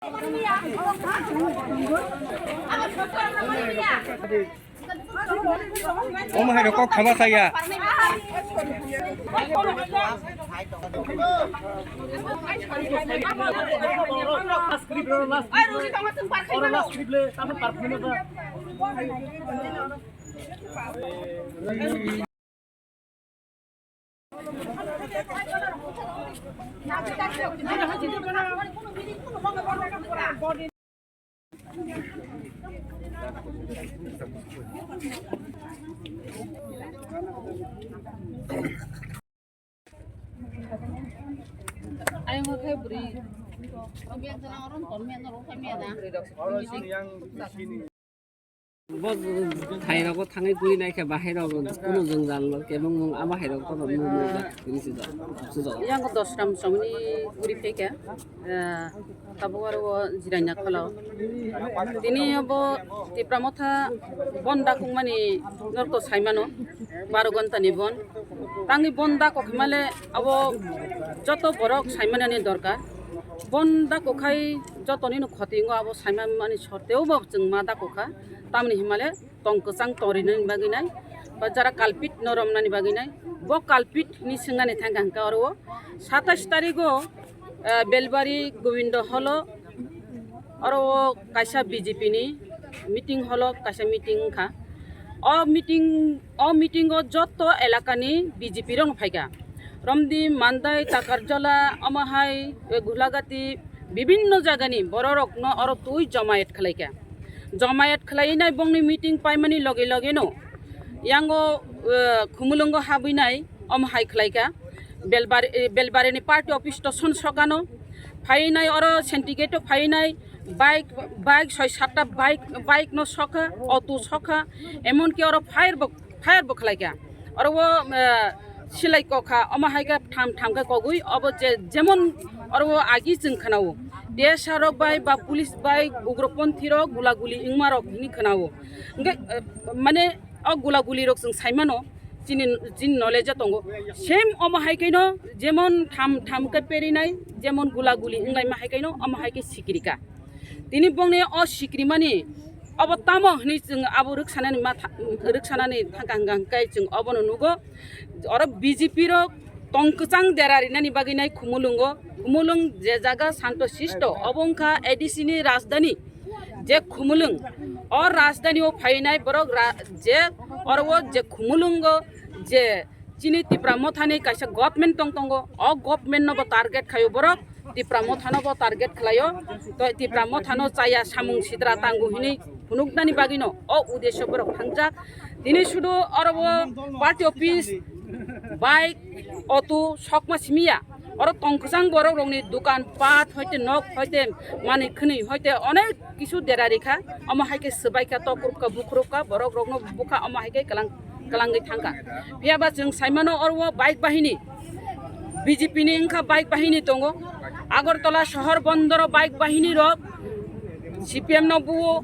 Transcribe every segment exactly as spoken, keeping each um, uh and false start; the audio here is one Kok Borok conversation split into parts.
Omo hai rok kok khama saya. Ayung khe bwrwi. Obi ekjana orom ton miya norok khe miya da. Bo thairok bo thangwi guri naikha bahai rok kuno jwngjal no kebeng mung abo hai rok kono nung nung jak tini sijak sijak. Yang dosram somni guri phaikha. Tabuk aro o jiraina khwlao. Tini obo Tipra Motha bon dakungmani norok to saimano, baro ghonta ni bon. Tangwi bon dakok himale abo joto borok saimanani dorkar. Bon dakok khai jotoni no khoti wngo abo saimanmani sorteo bo chwng ma dakok kha. Tamni himale tong kwchang torinani bagwi nai, ba jara kalpit no romnani bagwi nai, bo kalpit ni swngnani thangkha hwnkhe oro o satais tarigo, eh, Belbari Gobindo holo, oro o kaisa B J P ni meeting holo kaisa meeting wngkha. O meeting, o meeting o joto elaka ni B J P rok no phaikha. Romdi, Mandai, Takarjala, omo hai, eh, Gulagati, bibinno jagani bororokno oro twi jomayet khlaikha. Jomayet khlai nai bongni meeting paimani loge loge no yango, eh, Khumulwngo habwi nai omo hai khlaikha. Belbari, eh, Belbarini party office to son sokano phainai oro syndicate o phainai bike, bike soi satta bike, bike no sokha, auto sokha, emonki oro fire bo fire bo khlaikha. Oro o, eh, silai kokha, omo hai khe tham tham khe kogwi, obo je, jemon oro o agi chwng khwnao. T S R rok bai ba police bai ugroponthi rok gula guli wngma rok hini khwnao. Hwnkhe, eh, mane o gula guli rok chwng saimano, chini, chini knowledge o tongo. Same omo hai khe no jemon tham tham khe perinai, jemon gula guli wnglaima hai khe no omo hai khe sikrika. Tini bongni o sikrimani obo tamo hwnwi chwng abo rwksanani ma tha-, rwksanani thangkha hwnkha hwnkhe chwng obono nugo. Oro B J P rok tong kwchang dera rinani bagwi nai Khumulwngo. Khumulwng je jaga santo sisto, obo wngkha A D C ni rajdhani. Je Khumulwng, o rajdhani o phainai borok ra-, je oro o je Khumulwngo je Chini Tipra Mothani kaisa government tong tongo, o government no bo target khaio borok, Tipra Mothano bo target khlaio. To Tipra Mothano chaya samung sitra tango hinwi phunuknani bagwino o uddesho borok thangjak. Tini sudu oro bo party office, bike, auto sokma simiya. Oro tong kwchang borok rokni dukan pat hoite nok hoite manwi khwnwi hoite onek kisu dera rikha, omo hai khe swbaikha, tokrwkha, bukrwkha, borok rokno bukha, omo hai khe kwlang, kwlangwi thangkha. Phiya ba chwng saimano oro o bike bahini, B J P ni wngkha bike bahini tongo, Agartala sohor bondoro bike bahini rok, C P M no buo,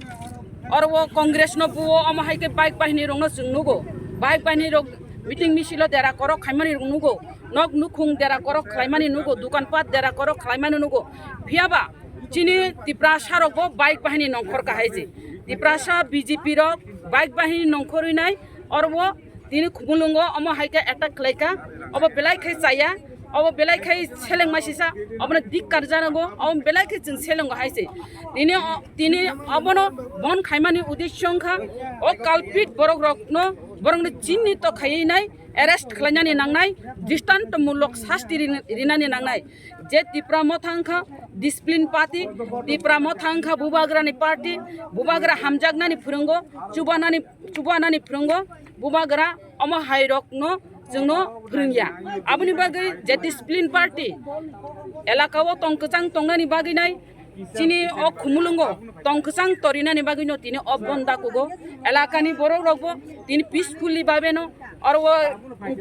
oro o Congress no buo, omo hai khe bike bahini rokno chwng nugo, bike bahini rok meeting misil o dera korok khaimani rok nugo, nok nukhung dera korok khlaimani nugo, dukan pat dera korok khlaimani nugo, phiya ba Chini Tiprasa rok bo bike bahini nongkhor kahai se. Tiprasa B J P rok bike bahini nongkhorwi nai oro bo tini Khumulwngo omo hai khe attack khlai kha. Obo belai khai chaya, obo belai khai seleng masisa, obono dik karjanago, obo belai khai chwng selengo hai se. Tini o, tini obono bon khaimani uddesho wngkha o culprit borok rokno, borokno chinni to khaiwi nai, arrest khlainani nangnai, dristonto mulok sasti rin-, rinani nangnai. Je Tipra Motha wngkha discipline party, Tipra Motha wngkha bubagrani party, bubagra hamjaknani phwrwngo, chubanani, chubanani phwrwngo, bubagra omo hai rokno chwngno phwrwngya. Aboni bagwi je discipline party elaka o tong kwchang tongnani bagwi nai, chini o Khumulwngo tong kwchang torinani bagwino tini o bon dakugo. Elakani borok rokbo tini peacefully babeno oro o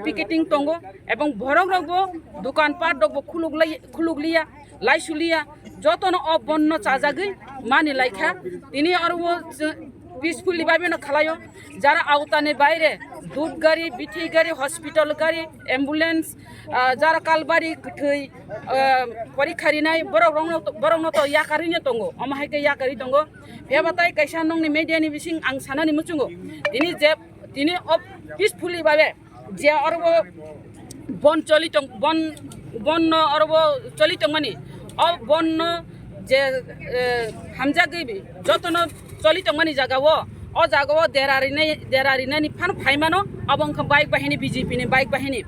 picketing tongo, ebong borok rokbo dukan pat rokbo khuluk lai, khuluk liya, lai suliya, jotono o bonno chajagwi mani laikha. Tini oro o chw-, Peacefully bai no khwlaio. Jara autani baire dud gari, bithi gari, hospital gari, ambulance, ah, jara kalbari kwthwi, ah, porikha rinai borok rokno, borokno to yakarwi no tongo, omo hai khe yakarwi tongo. Phiya batai kaisa nongni media ni bising ang sanani muchungo, tini je, tini o peacefully babe je oro bo bon choli tong, bon, bon no oro bo choli tongmani, o bon no je, eh, hamjagwi jotono choli tongmani jaga o, o jaga o dera rinai, dera rinani phano phai mano, abo wngkha bike bahini, B J P ni bike bahini.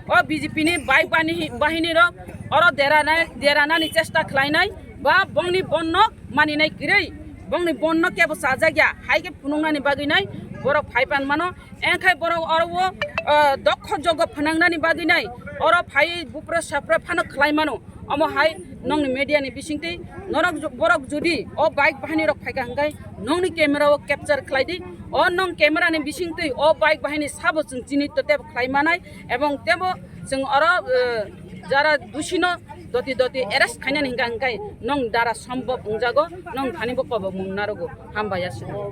O B J P ni bike bahini, bahini rok oro dera nai, dera nani chesta khlainai ba bongni bon no maninai kwrwi, bongni bon no kebo chajak ya hai khe phunuknani bagwi nai borok phai pan mano. Engkhai borok oro o, ah, dokho jogo phwnangnani bagwi nai oro phai bupra sapra phano khlai mano. Omo hai nongni media ni bisingtwi norok ju-, borok judi o bike bahini rok phaikha hwnkhe nongni camera o capture khlai di. O nong camera ni bisingtwi o bike bahini sabo chwng chini to tebo khlai manai, ebong tebo chwng oro, eh, jara dusino doti doti arrest khainani hwnkha hwnkhe nong dara sombhob wngjago, nong thani bo kobo mung narogo. Hambai aswk.